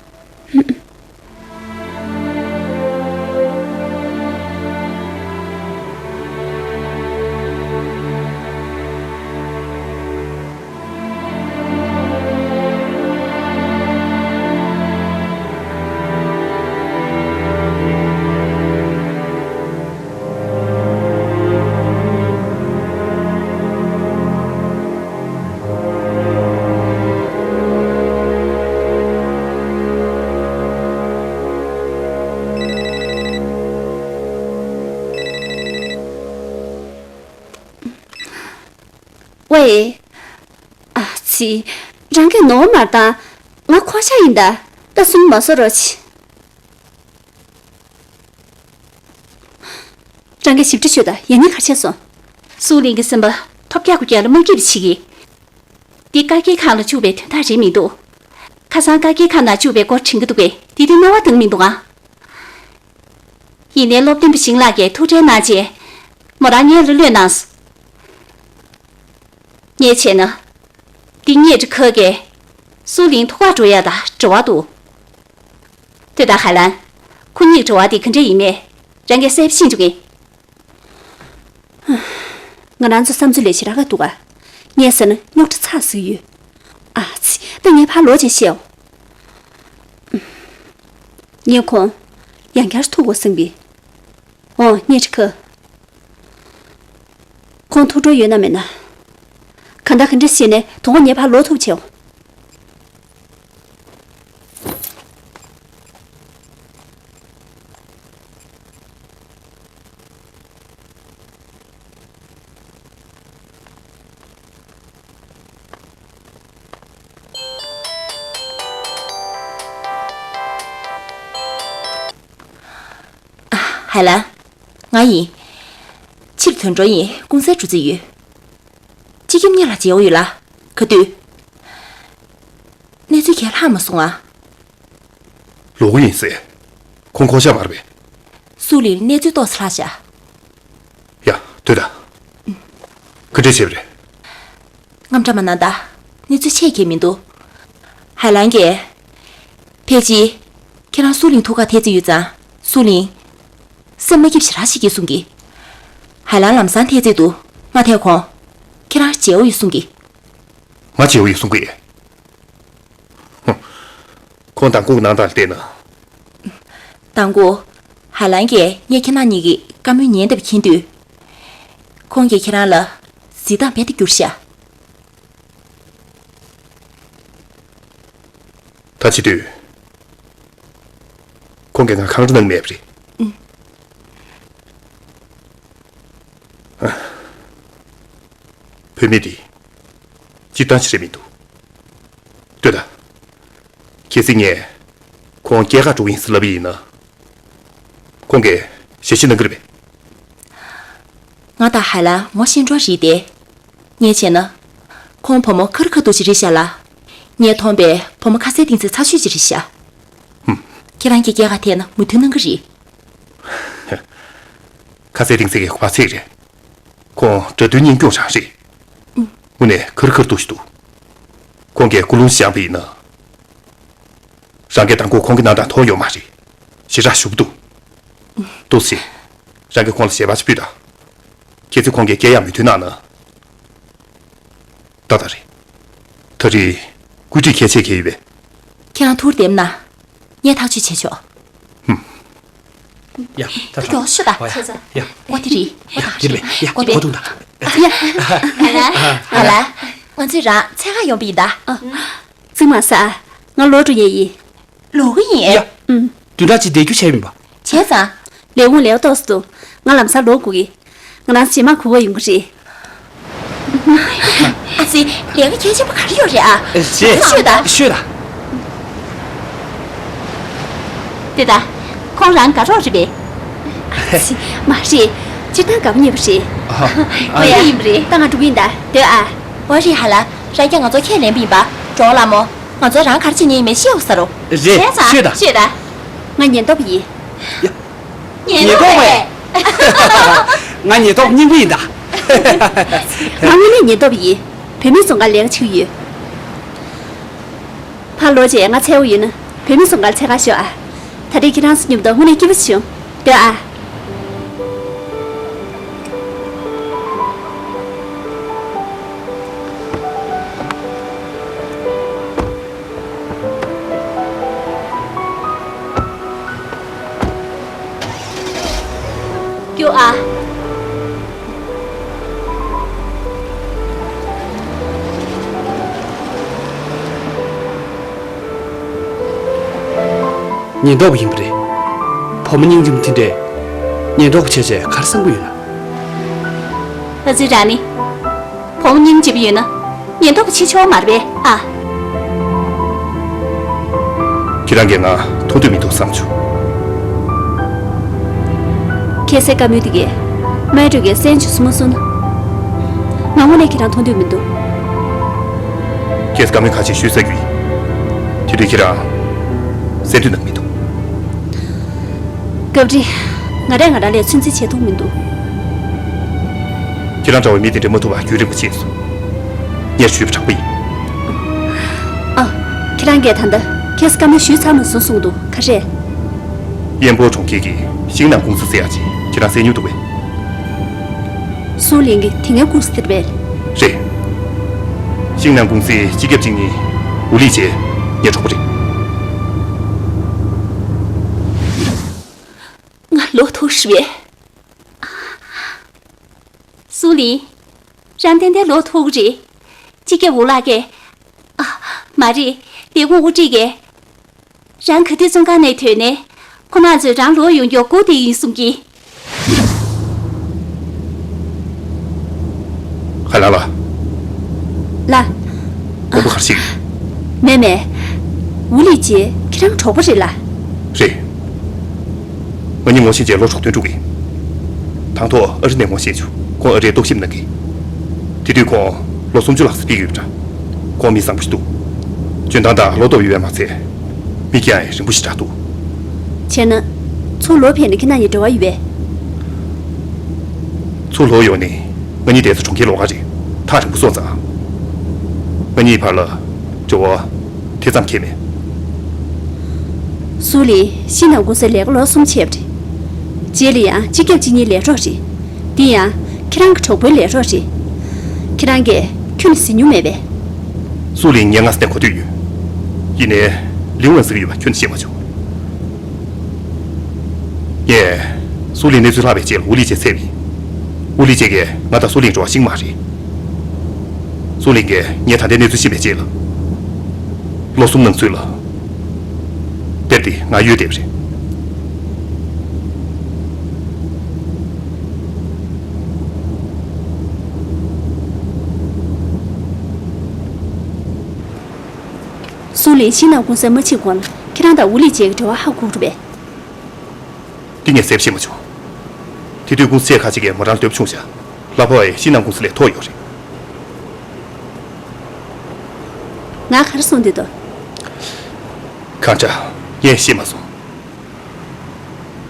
ཝེ། ཨ་ཙི། རང་གིས་ནོར་མ་བཏང་། ང་ཁོ་ཤ་ཡིན་ད། ད་སུན་མ་བཟོ་རོགས་བྱེད། རང་གིས་ཞིབ་ཕྲ་ཤོད་ད། ཡང་སྙིང་ག་ཆད་སོང་། སུའུ་ལིང་གི་སེམས་པ་ཐོབ་རྒྱག་དགུ་རྒྱག་ལ་མ་སྐྱིད་པ་བྱེད་ཀྱི། འདི་བཀའ་བརྒྱུད་ཁང་ལ་བཅུག་པའི་དོན་དག་རེད་མི་འདུག་ཁ་སང་བཀའ་བརྒྱུད་ཁང་ནང་བཅུག་པའི་སྐོར་དྲན་གྱི་འདུག་གས། དེ་དུས་སྨྲ་བ་འདང་མི་འདུག་ཨ། ཡིན་ནའི་སློབ་སྟོན་པ་ཞིང་ལགས་ཀྱིས་ཐུགས་ཁྲལ་གནང་རྗེས། མོ་རང་ངའི་ལ་གློད་གནང་སོང་། ངས་བྱས་ན། འདི་གཉེར་ཁྲི་ཁ་གིས་སུའུ་ལིང་ཐུག་གར་འགྲོ་ཡ་དང་འབྲེལ་བ་འདུག་ལྟོས་དང་ཧའེ་ལན། ཁོ་གཉིས་ཀྱི་འབྲེལ་བ་དེ་ག་འདྲ་ཡིན་མིན། རང་གིས་གསལ་པོ་ཤེས་འཇུག་གི། ང་རང་ཚོ་བསམ་ཚུལ་ལས་ཞེ་དྲག་ག་འདུག་ག་ངས་ཟེར་ན་རྙོག་དྲ་ཚ་ཟིག་ཡོད། ཨ་ཙི། ད་ངས་ཕར་ལོག་བྱས་བཤད་འོ། ངས་ཁོང་ཡང་བསྐྱར་ཐུག་དགོས་བསམ་གི། འོ་གཉེར་ཁྲི་ཁ། ཁོང་ཐུགས་སྤྲོ་ཡོད་ན་མེད་ན། གང་ལྟར་ག་འདྲ་བྱས་ནས་དོ་དགོང་ངས་ཕར་ལོག་ཐུབ་བྱེད་འོ། ཧའེ་ལན། ང་ཡིན། ཕྱིར་ཐོན་འགྲོ་ཡིན། ཀུང་སིར་འགྲོ་རྩིས་ཡོད། སྤྱི་ཁྱབ་གཉིས་ལ་མཇལ་འོ་ཡོད་ལ། ག་དུས། གནས་ཚུལ་གང་ཡང་ལྷག་མ་སོང་ང་། ལོག་གི་ཡིན་ཟེར། ཁོང་ཁོ་ཤ་མ་རེད་པས། སུའུ་ལིང་གནས་ཚུལ་ཏོག་ཙམ་ལྷག་བཞག་ཡ། ལྟོས་དང་། ག་འདྲས་བྱས་པ་རེད། དངངས་སྐྲག་མ་གནང་དང་། གནས་ཚུལ་ཆེ་གང་མི་འདུག་ཧའེ་ལན་གྱིས། ཕལ་ཆེར། ཁྱེད་རང་སུའུ་ལིང་ཐུག་གར་ཐད་རྩིས་ཡོད་ཙང་། སུའུ་ལིང་། སེམས་མ་སྐྱིད་པ་ཞེ་དྲག་ཞིག་སྐྱེས་གསུང་གི། ཧའེ་ལན་ལམ་སང་ཐད་རྩིས་འདུག་ང་ཐད་ཁོང་། ཁྱེད་རང་མཇལ་འོ་ཡོད་གསུང་གི། ང་མཇལ་འོ་ཡོད་གསུང་གི། ཧུམ། ཁོང་མདང་དགོང་གི་གནང་སྟངས་ལ་བལྟས་ན། མདང་དགོང་། ཧའེ་ལན་གྱིས་ངས་ཁྱེད་རང་གཉིས་ཀྱི་བཀའ་མོལ་ཉན་བསྡད་པ་མཁྱེན་དུས། ཁོང་གིས་ཁྱེད་རང་ལ་གཟིགས་སྟངས་རྦད་དེ་བསྒྱུར་ཤག་ད་བྱེད་དུས། ཁོང་གིས་ང་གང་རུ་གནང་མེད་པ་རེད། བུད་མེད་འདི། སྤྱིར་བཏང་ཞིག་རེད་མི་འདུག་ལྟོས་དང་། གལ་སྲིད་ངས། ཁོང་སྐྱེལ་གར་འགྲོ་གི་ཡིན་ཟེར་ལབ་པ་ཡིན་ན། ཁོང་གིས་ཞལ་བཞེས་གནང་གི་རེད་པས། ང་དང་ཧའེ་ལན་ངོ་ཤེས་འགྲོ་རེད་དེ། ངས་བྱས་ན། ཁོང་བུ་མོ་ཁ་རི་ཁ་ཐུག་ཅིག་རེད་ཤག་ལ། ངས་མཐོང་པའི་བུ་མོ་ཁ་ཟས་གཏིང་ཚད་ཚ་ཤོས་ཅིག་རེད་ཤག་ཧུམ། ཁྱེད་རང་གིས་སྐྱེལ་གར་ཐད་ན་མོས་མཐུན་གནང་གི་རེད། ཁ་ཟས་གཏིང་ཚད་ཀྱི་གོ་བ་ཚད་རེད། ཁོང་དགྲ་འདུལ་གཉེན་སྐྱོང་རང་རེད། དངོས་གནས་ཁ་རི་ཁ་ཐུག་ཅིག་འདུག་ཁོང་གིས་ཀུན་སློང་ཞིག་བཞག་པ་ཡིན་ན། རང་གིས་མདང་དགོང་ཁོང་གི་གནང་སྟངས་མཐོང་ཡོད་མ་རེད། ཞེ་དྲག་ཞུ་བ་འདུག་ཏོག་ཙམ། རང་གིས་ཁོང་ལ་ཞལ་པར་ཅིག་ཕུལ་དང་། གལ་སྲིད་ཁོང་གིས་སྐྱེལ་ཡག་མོས་མཐུན་གནང་ན། ཏག་ཏག་རེད། ད་རེས་བཀོད་སྒྲིག་གལ་ཆེ་གལ་ཡོད་པས། ཁྱེད་རང་ཐུགས་བདེ་མ་གནང་། ངས་ཐག་གཅོད་བྱེད་ཆོག་ཡ། ད་ད་མགྱོགས་ཤོག་ད། ཨོ་ཡ། ཆེ་ཚ། ཡ། ཨོ་དེ་རེད། ཨོ་ད་དེ་རེད། ཡ། ཨོ་དེ་གོ་ཐུང་ད། ཡ། ཨ་ལ། ཨ་ལ། ང་ཚོས་རང་འཚོལ་གར་ཡོང་པ་ཡིན་ད། ཨ། རྩིས་མ་ཟ། ང་ལོག་འགྲོ་ཡས་ཡིན། ལོག་གི་ཡིན། ཡ། ཨུམ། བདུན་ཕྲག་གཅིག་བསྡད་རྒྱུ་བྱས་མིན་པ། བྱས་ཙང་། ལས་ཁུངས་ལས་ཀ་ཏོག་ཙམ་འདུག་ང་ལམ་སང་ལོག་དགོས་ཀྱི། ང་རང་རྗེས་མ་གོ་ག་ཡོང་གི་རེད། ཨ་ཙི། ལས་ཀ་གལ་ཆེན་པོ་ག་རེ་ཡོད་རེད་ཨ། ཨེ་ཅེ། ཤོད་ད། ཤོད་ད། དེ་ད། ཁོང་རང་དགའ་རོགས་རེད་པས། ཨ་ཙི། མ་རེད། སྤྱིར་བཏང་དགའ་པོ་ཉེ་པོ་རེད། ཨ་ཧ། ཨོ་ཡ། ཡིན་པ་རེད། ད་ང་འགྲོ་གི་ཡིན་ད། སྡོད་ཨ། ཨོ་རེད་ཧ་ལ། རང་རྒྱ་ང་ཚོ་ཁས་ལེན་པ་ཡིན་པ། འགྲོ་ལ་མོ། ང་ཚོ་རང་ག་རེ་བྱེད་མཁན་ཡིན་མེད་ཤེས་འོ་ས་རོ། རེད། བྱས་ཙང་། ཤོད་ད། ཤོད་ད། ང་ཉེན་རྟོག་པ་ཡིན། ཡ། ཉེན་རྟོག་པས། ང་ཉེན་རྟོག་སྙིང་པོ་ཡིན་ད། ང་དངོས་གནས་ཉེན་རྟོག་པ་ཡིན། བུད་མེད་བཙོན་ཁང་ལས་ཀ་བྱེད་ཀྱི་ཡོད། ཕར་ལོག་རྗེས་ང་འཚོལ་དགོས་ཡོད་ན་བུད་མེད་བཙོན་ཁང་འཚོལ་གར་ཤོག་ཨ། ད་རེས་ཁྱེད་རང་ཚོ་མཉམ་དུ་དངོས་གནས་སྐྱིད་པོ་བྱུང་། སྡོད་ཨ། རྒྱུགས་ཨ། ཉེན་རྟོག་པ་ཡིན་པ་རེད། བུ་མོ་སྙིང་རྗེ་མོ་དེ་འདྲས། ཉེན་རྟོག་པ་བྱས་བྱས་ག་རེ་བསམ་གྱི་ཡོད་ན། ཨ་ཙི་ར་ནི། བུ་མོ་སྙིང་རྗེ་པོ་ཡོད་ན། ཉེན་རྟོག་པ་བྱེད་ཆོག་མ་རེད་པས་ཨ། ཁྱེད་རང་གིས་ང་མཐོང་འདོད་མི་འདུག་བསམ་བྱུང་། ཁྱེད་སའི་བཀའ་མོལ་དེ་གས། མལ་གྲོས་ཀྱིས་གསན་བཅུག་སུ་མ་སོང་ན། ང་དངོས་གནས་ཁྱེད་རང་མཐོང་འདོད་མི་འདུག་ཁྱེད་བཀའ་མོལ་ཁ་ཤས་ཞུས་ཚར་རྒྱུ་ཡིན། དེ་དུས་ཁྱེད་རང་གསན་དུས་ནང་མི་འདུག་སྐབས་རེ། ང་རང་ང་རང་ལ་ཚོད་འཛིན་བྱེད་ཐུབ་མི་འདུག་ཁྱེད་རང་འདྲ་བའི་མི་དེ་འདྲ་མ་ཐུབ་པ་རྒྱུན་རིང་པོ་ཕྱིན་སོང་། ངས་ཞུས་པ་དྲག་པོ་ཡིན། ཨ། ཁྱེད་རང་གིས་ད་ལྟ་ཁྱེད་བཀའ་མོལ་ཞུས་ཚར་མ་སོང་གསུངས་འདུག་ག་རེ། དབྱིན་ཕོ་གྲོང་ཁྱེར་གྱི་ཤིང་ནང་ཀུང་སི་ཟེར་ཡག་ཅིག་ཁྱེད་རང་གསན་མྱོང་འདུག་པས། སུའུ་ལིང་གི་དེ་སྔའི་ཀུང་སི་དེ་རེད་པས། རེད། ཤིང་ནང་ཀུང་སིའི་སྤྱི་ཁྱབ་གཅིག་གཉིས་ཝུ་ལི་ཅེ་ངའི་གྲོགས་པོ་རེད། ང་ལོ་ཐོག་ཤི་བས། སུའུ་ལིང་། རང་ཏན་ཏན་ལོ་ཐོག་རེད། སྤྱི་ཁྱབ་ཝུ་ལགས་ཀྱིས། ཨ། མ་རེད། ལས་ཁུངས་དབུ་ཁྲིད་ཀྱིས། རང་ག་དུས་བཙོན་ཁང་ནས་ཐོན་ནས། ཁོ་རང་ཚོས་རང་ལོག་ཡོང་རྒྱུར་སྒུག་བསྡད་ཡིན་གསུང་གི། ཧ་ལ་ལ། ལ། དགོངས་པ་ག་རེ་ཞིག་མེད་མེད། ཝུ་ལི་ཅེ་ཁྱེད་རང་གྲོགས་པོ་རེད་ལ། རེད། ང་གཉིས་ངོ་ཤེས་རྗེས་ལོ་དྲུག་ཐོན་འགྲོ་གི། དང་ཐོག་ཨ་རི་ནས་ངོ་ཤེས་བྱུང་། ཁོང་ཨ་རིར་རྟོག་ཞིབ་གནང་གི། དེ་དུས་ཁོང་ལོ་སུམ་ཅུ་ལྷག་ཙམ་ཕེབས་ཡོད་པ་འདྲ། ཁོང་མི་བཟང་པོ་ཞིག་འདུག་འཇོན་ཐང་དང་བློ་སྟོབས་ཡོད་པས་མ་ཚད། མིག་རྒྱང་ཡང་རིང་པོ་ཞེ་དྲག་འདུག་བྱས་ན། ཚུར་ལོག་ཕེབས་ནས་ཁྱེད་རྣམ་གཉིས་འབྲེལ་བ་ཡོད་པས། ཚུར་ལོག་ཡོང་ནས་ང་གཉིས་དེང་སང་གྲོང་ཁྱེར་ལོགས་ཀ་རེད། ཐག་རིང་པོ་སོང་ཙང་། ང་གཉིས་བར་ལ་འབྲེལ་བ་དེ་ཙམ་གང་ཡང་མེད། སུའུ་ལིང་ཤིང་ནང་ཀུང་སིར་ལས་ཀ་ལོ་གསུམ་བྱས་པ་རེད། རྗེས་ལ་ཡང་སྤྱི་ཁྱབ་གཅིག་གཉིས་ལས་གྲོགས་རེད། འདི་ཡང་ཁྱེད་རང་གི་གྲོགས་པོའི་ལས་རོགས་རེད། ཁྱེད་རང་གིས་ཁྱོན་ནས་གཟིགས་མྱོང་མེད་པས། སུའུ་ལིང་ངས་སྔ་ས་ནས་གོ་ཐོས་ཡོད། ཡིན་ནའི། ལིའུ་ཝན་ཟེར་གྱི་ཡོད་པ་ཁྱོན་ནས་ཤེས་མ་བྱུང་། ངས་སུའུ་ལིང་གནས་ཚུལ་ལྷག་པའི་རྗེས་ལ་ཝུ་ལི་ཅེར་འཚོལ་བ་ཡིན། ཝུ་ལི་ཅེ་གིས་ང་དང་སུའུ་ལིང་འབྲེལ་བ་ཤེས་ཀྱི་མ་རེད། སུའུ་ལིང་གིས་ངས་ད་ལྟའི་གནས་ཚུལ་ཤེས་པའི་རྗེས་ལ། ལོ་གསུམ་ནང་ཚུད་ལ། དེབ་དེ་ང་ཡོད་བསྡད་པ་རེད། སུའུ་ལིང་ཤིང་ནང་ཀུང་སིར་མ་ཕྱིན་གོང་ལ་ཁྱེད་རང་དང་ཝུ་ལི་ཅེ་གི་འབྲེལ་བ་ཧ་གོ་གི་རེད་པས། འདི་ངས་གསལ་པོ་ཤེས་མ་བྱུང་། དེ་དུས་ཀུང་སི་ཆེ་ཁག་ཅིག་གིས་མོ་རང་ལ་འདོད་པ་བྱུང་ཤག་ལ་ཕོ་ཡིས་ཤིང་ནང་ཀུང་སི་ལས་མཐོ་ཡོད་རེད། ང་ག་རེ་གསུང་འདོད་འདུག་གང་དྲག་ངས་ཤེས་མ་སོང་།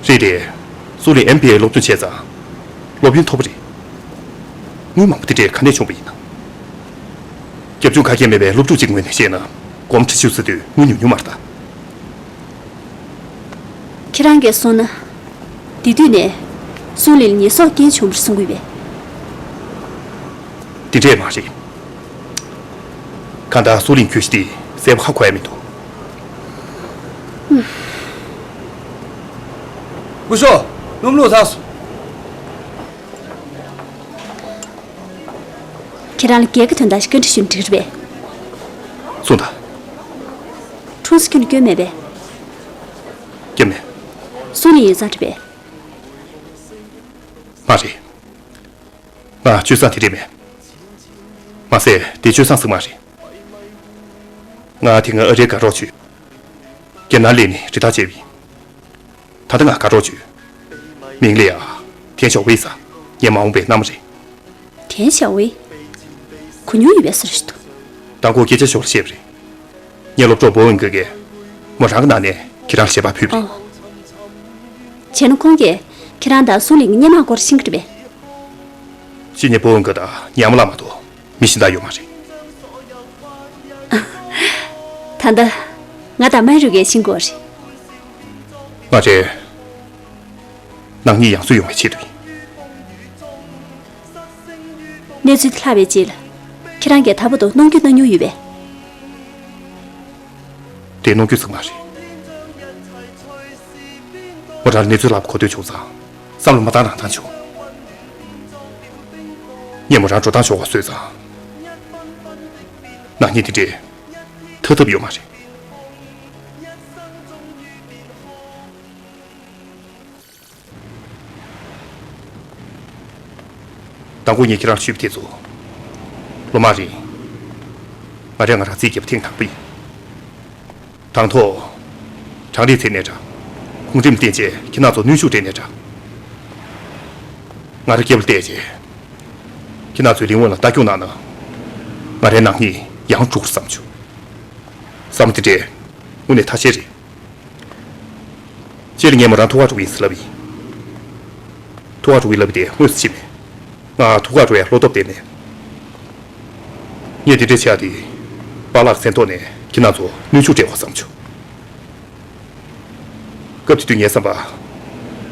རེད་དེ། སུའུ་ལིང་ཨེམ་བྷི་ཨེ་སློབ་སྦྱོང་བྱས་ཙང་། སློབ་ཡོན་མཐོ་པོ་རེད། དངུལ་མང་པོ་དེ་འདྲས་ག་ནས་བྱུང་བ་ཡིན་ནམ། རྒྱབ་ལྗོངས་ག་གེ་མེད་པའི་སློབ་ཕྲུག་ཅིག་ངོས་ནས་བཤད་ན། སྒོར་མོ་ཁྲི་བཅུ་ཟེར་དུས་དངུལ་ཉུང་ཉུང་མ་རེད་ད། ཁྱེད་རང་གིས་གསུངས་ན། དེ་དུས་ནས་སུའུ་ལིང་ལ་ཉེས་གསོག་རྐྱེན་བྱུང་བར་གསུང་གི་ཡོད་པས། དེ་འདྲས་མ་རེད། གང་ལྟར་སུའུ་ལིང་གྱོད་གཞི་དེ་གསལ་པོ་ཧ་གོ་ཡ་མི་འདུག་སྐུ་ཞབས། སྣུམ་བླུགས་ཚར་སོང་། ཁྱེད་རང་ལ་སྒེར་གྱི་དོན་དག་ཞིག་བཀའ་འདྲི་ཞུ་ན་འགྲིག་རེད་པས། གསུངས་དང་། ཁྲུང་སི་ཁྱོན་ནས་སྐྱོན་མེད་པས། སྐྱོན་མེད། སུའུ་ལིང་ཡོད་ཙང་རེད་པས། མ་རེད། ང་སྤྱོད་བཟང་དེ་འདྲས་མེད། མ་ཟད་དེ་སྤྱོད་བཟང་ཟིག་མ་རེད། ང་དེ་སྔ་ཨ་རིར་དགའ་རོགས་བྱོས། རྒྱ་ནག་སླེབས་ནས་རི་དྭགས་བྱས་པ་ཡིན། ད་ལྟ་ང་དགའ་རོགས་བྱོས། མིང་ལ་ཡ། ཐན་ཞའོ་ཝེ་ཟེར། ངའི་མ་འོངས་པའི་མནའ་མ་རེད། ཐན་ཞའོ་ཝེ། གོ་མྱོང་ཡོད་པའི་བཟོ་འདྲ་ཞིག་འདུག་དང་པོ་སྐད་ཆ་ཞོར་ལ་བཤད་པ་རེད། ངའི་སློབ་གྲོགས་པོ་ཝུན་ཀེ་གིས། མོ་རང་གི་ནང་ནས་ཁྱེད་རང་ལ་ཞལ་པར་ཕུལ་བ་རེད། ཨོ། བྱས་ན་ཁོང་གིས་ཁྱེད་རང་དང་སུའུ་ལིང་གི་སྔོན་མ་སྐོར་ཤེས་ཀྱི་རེད་པས། ཤེས་མཁན་པོ་ཝུན་ཀེ་དང་ཉམས་ལ་མ་གཏོགས་མི་གཞན་དག་ཡོད་མ་རེད། ད་ལྟ་ང་དང་མན་རུ་གིས་ཤེས་ཀྱི་ཡོད་རེད། ང་རེད། ནག་ཉེས་ཡང་སེ་ཡོང་བའི་ཆེད་དུ་ཡིན། གནས་ཚུལ་དེ་ལྷག་པའི་རྗེས་ལ། ཁྱེད་རང་གིས་ད་བར་དུ་གནོང་འགྱོད་གནང་མྱོང་ཡོད་པས། དེ་གནོང་འགྱོད་ཟིག་མ་རེད། མོ་རང་ལ་གནས་ཚུལ་ལྷག་པ་གོ་ཐོས་བྱུང་ཙང་། བསམ་བློ་མ་བཏང་རང་བཏང་བྱུང་། ངས་མོ་རང་འགྲོ་སྟངས་ཞོག་པ་བཟོས་ཙང་། ནག་ཉེས་དེ་འདྲས་ཐར་ཐབས་ཡོད་མ་རེད། དང་པོ་ངས་ཁྱེད་རང་ལ་ཞུས་པ་དེ་ཚོ། ལོ་མང་རིང་། ང་རས་ང་རང་རྩིས་རྒྱབ་པ་ཐེངས་དང་པོ་ཡིན། དང་ཐོག་དྲང་ལས་ཚད་ནས་འདྲ། གོང་རིམ་བསྟེན་བྱས་ཁྱེད་རང་ཚོ་གནོན་ཤུགས་སྤྲད་ནས་འདྲ། ང་རའི་སྐེད་པ་བལྟས་བྱས། ཁྱེད་རང་ཚོས་ལིང་ཝུན་ལ་ལྟ་སྐྱོང་གནང་ན། ང་རའི་ནག་ཉེས་ ཡང་འགྲོ་དགོས་བསམ་བྱུང་། བསམ་བློ་དེ་འདྲས་དངོས་གནས་ཐ་ཤལ་རེད། སྤྱིར་ངས་མོ་རང་ཐུག་ག་འགྲོ་གི་ཡིན་ཟེར་ལབ་ཡིན། ཐུག་ག་འགྲོ་གི་ལབ་དེ་དངོས་སུ་ཤེས་མེད། ང་ཐུག་ག་འགྲོ་ཡ་བློ་སྟོབས་ལྡན་མེད། ངས་དེ་འདྲས་བྱས་ཏེ། པཱ་ལགས་མཚན་ཐོག་ནས་ཁྱེད་རང་ཚོ་གནོན་ཤུགས་སྤྲད་དགོས་བསམ་བྱུང་། སྐབས་དེ་དུས་ངའི་བསམ་པ།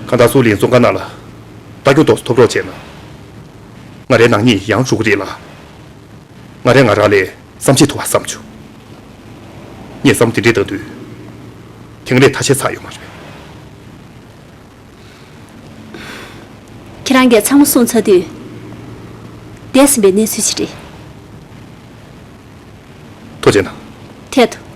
གང་ལྟར་སུའུ་ལིན་བཙོན་ཁང་ནང་ལ་ལྟ་སྐྱོང་ཏོག་ཙམ་ཐོབ་རོགས་བྱས་ན། ང་རའི་ནག་ཉེས་ཡང་འཇོག་གི་རེད་ལ། ང་རས་ང་རང་ལ་བསམ་ཤེས་ཐུབ་པ་བསམ་བྱུང་། ངས་བསམ་བློ་དེ་འདྲས་བཏང་དུས། དེ་སྔ་ལས་ཐ་ཤལ་ཚར་ཡོད་མ་རེད། ཁྱེད་རང་གིས་ཚང་མ་གསུངས་ཚར་དུས། འདས་ཟིན་པའི་གནས་ཚུལ་ཞིག་རེད། ཐུགས་རྗེ་གནང་། ཐད་དུ།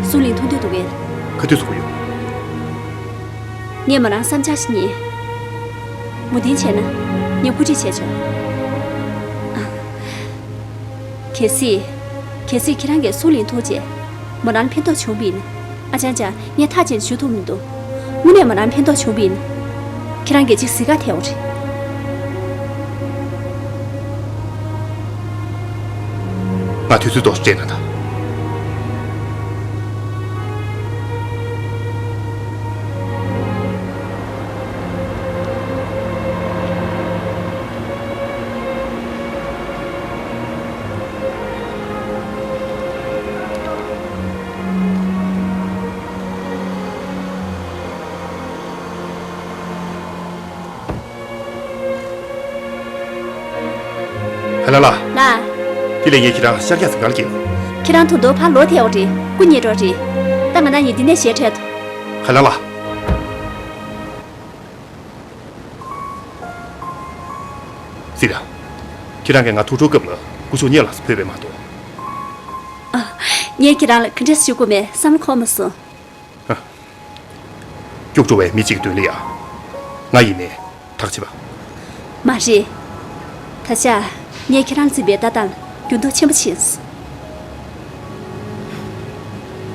སུའུ་ལིན་མཐོང་འདོད་འདུག་གས། ག་དུས་ཚོགས་ཡོད། ངས་མོ་རང་བསམ་འཆར་ཞིག་རྙེད། མོས་དེ་བྱས་ན། ངས་སྐུ་ཁྲིད་བྱས་ཆོག་གལ་སྲིད། གལ་སྲིད་ཁྱེད་རང་གིས་སུའུ་ལིན་ཐུག་རྗེས། མོ་རང་ལ་ཕན་ཐོགས་བྱུང་བ་ཡིན་ན། ཨ་ཅང་ཅང་ངས་ཐག་བཅད་ནས་ཞུ་ཐུབ་མི་འདུག་དངོས་གནས་མོ་རང་ཕན་ཐོགས་བྱུང་བ་ཡིན་ན། ཁྱེད་རང་གིས་ཅིག་གཟིགས་ག་ཐལ་བ་རེད། ང་དུས་ཚོད་ཏོག་ཙམ་སྤྲད་ན་ད། ཧ་ལ་ལ། ལ། དེ་ལས་ངས་ཁྱེད་རང་ཤར་རྒྱག་ཟིན་གར་སྐྱེལ། ཁྱེད་རང་ཐུག་འདུག་ཕར་ལོག་ཐལ་བ་རེད། སྐུ་ཉེ་འགྲོ་རེད། ད་ང་ན་ཡིན་འདི་ནས་ཞལ་འཕྲད་དོ། ཧ་ལ་ལ། སི་ར། ཁྱེད་རང་གིས་ང་ཐུག་འཕྲོ་སྐབས་ལ་སྐུ་ཞབས་གཉེར་ལ་སུ་ཕེབས་པས་མ་གཏོགས། ཨ། ངས་ཁྱེད་རང་ལ་ག་འདྲས་ཞུ་དགོས་མེད་བསམ་བློ་འཁོར་མ་སོང་། ཧ། སྐྱུག་བྲོ་བའི་མི་གཅིག་གི་མདུན་ལ་ཡ། ང་ཡིན་ནས་ཐག་བཅད་པ། མ་རེད། ད་ཆ་ངས་ཁྱེད་རང་འཛིན་པའི་ལྟ་སྟངས་འགྱུར་ལྡོག་ཆེན་པོ་ཕྱིན་སོང་།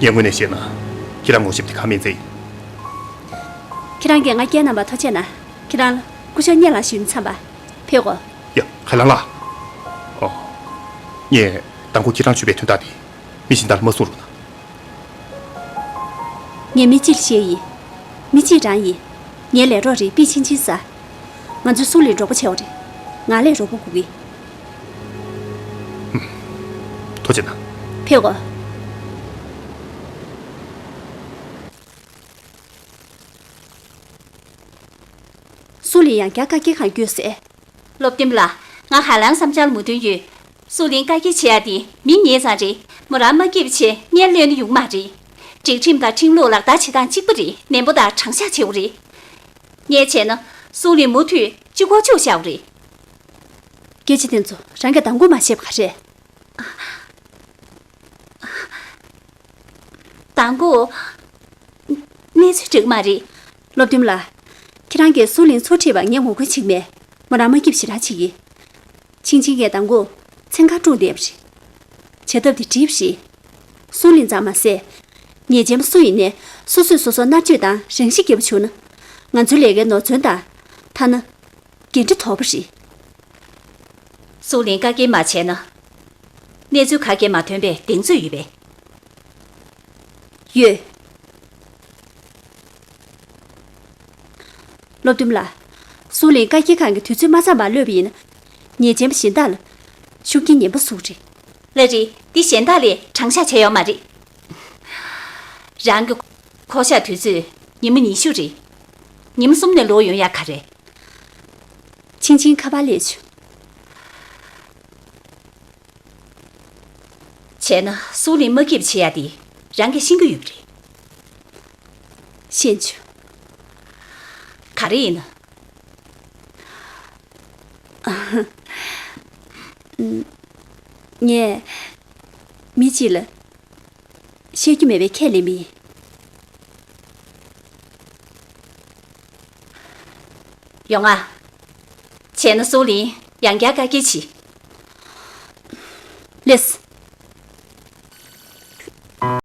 ངས་དངོས་གནས་བཤད་ན། ཁྱེད་རང་ངོ་ཤེས་པ་དེ་ཁ་མིན་ཚེ་ཡིན། ཁྱེད་རང་གིས་ང་སྐད་གནང་བར་ཐུགས་རྗེ་གནང་། ཁྱེད་རང་ལ་སྐུ་ཞབས་གཉེར་ལ་ཞུས་ནས་མཚམས་པ་ཕེབས་གོ། ཡ། ཧ་ལམ་ལགས། ཨོ། ངས་དང་པོ་ཁྱེད་རང་ཞུས་པའི་དོན་དག་དེ་མི་གཞན་དག་ལ་མ་གསུང་རོགས་གནང་། ངས་མི་གཅིག་ལ་བཤད་ཡིན། མི་གཅིག་རང་ཡིན། ངའི་ལས་རོགས་རེད། པི་ཆིང་ཆིང་ཟེར། ང་ཚོའི་སུའུ་ལིན་གྲོགས་པོ་བྱེད་པ་རེད། ང་ལས་རོགས་པ་དགོས་ཀྱི། ཐུགས་རྗེ་གནང་། ཕེབས་གོ། སུའུ་ལིན་ཡང་བསྐྱར་བཀའ་བཀྱོན་གང་བཀྱོན་ཟེར། སློབ་སྟོན་པ་ལགས། ང་ཧ་ལམ་བསམ་འཆར་མོས་མཐུན་ཡོད། སུའུ་ལིན་བཀའ་བཀྱོན་བྱེད་ཡ་དེ་མི་ངེད་ཚང་རེད། མོ་རང་མ་སྐྱིད་པ་བྱས་ངས་གློད་ན་ཡོང་མ་རེད། སྒྲིག་ཁྲིམས་དང་ཁྲིམས་ལུགས་ལག་བསྟར་བྱེད་སྟངས་གཅིག་པ་རེད། ནན་པོ་དང་དྲང་གཞག་བྱེད་དགོས་རེད། ངས་བྱས་ན་སུའུ་ལིན་མུ་མཐུད་གཅིག་པོ་བཅུག་བཞག་དགོས་རེད། སྐད་ཆ་དེ་ཚོ་རང་གིས་དང་པོ་མ་བཤད་པ་ག་རེད། དང་པོ། གནས་ཚུལ་འགྲིག་མ་རེད། སློབ་སྟོན་པ་ལགས། ཁྱེད་རང་གིས་སུའུ་ལིན་ཚུར་ཁྲིད་པར་ངས་ངོ་རྒོལ་བྱེད་ཀྱི་མེད། མོ་རང་མ་སྐྱིད་པ་ཞེ་དྲག་བྱེད་ཀྱི། ཆིང་ཆིང་གིས་དང་པོ་མཚན་གང་སྤྲུགས་བསྡད་པ་རེད། བྱ་ཐབས་དེ་འགྲིག་པ་རེད། སུའུ་ལིན་ཙམ་མ་ཟད། ཉེས་ཅན་པ་སུ་ཡིན་ནའི་སོ་སོས་སོ་སོར་མནར་གཅོད་དང་རང་ཤི་བགྱིས་པ་བྱུང་ན། ང་ཚོའི་ལས་ཀའི་ནོར་འཛོལ་དང་། ཐ་ན། འགན་འཁྲི་དོག་པ་རེད། སུའུ་ལིན་བཀའ་འགུག་མ་བྱས་ན། གནས་ཚུལ་ག་གེ་མ་ཐོན་པའི་གདེང་ཚོད་ཡོད་པས། ཡོད། སློབ་སྟོན་པ་ལགས། སུའུ་ལིན་བཀའ་འགུག་ཁང་གི་དུས་ཚོད་མ་ཚང་བར་གློད་པ་ཡིན་ན། ཉེས་ཅན་པ་གཞན་དག་ལ་ཤུགས་རྐྱེན་ངན་པ་བཟོ་གི་རེད། ལགས་རེད། འདི་གཞན་དག་ལས་དྲང་གཞག་བྱས་ཡོད་མ་རེད། རང་གི་བསྐོ་བཞག་དུས་ཚོད་ཉི་མ་ཉི་ཤུ་རེད། ཉི་མ་གསུམ་ནས་ལོག་ཡོང་ཡག་ག་རེད། ཆིང་ཆིང་ཁ་པར་སླེབས་བྱུང་། བྱས་ན་སུའུ་ལིན་མ་སྐྱིད་པ་བྱེད་ཡ་དེ་རང་གིས་ཤེས་ཀྱི་ཡོད་པ་རེད། ཤེས་བྱུང་། ག་རེ་ཡིན་ན། ངས་མི་གཅིག་ལ་བཤད་རྒྱུ་མེད་པའི་ཁས་ལེན་པ་ཡིན། ཡོང་ང་། བྱས་ན་སུའུ་ལིན་ཡང་བསྐྱར་བཀའ་འགྱེད་བྱེད། ལེས།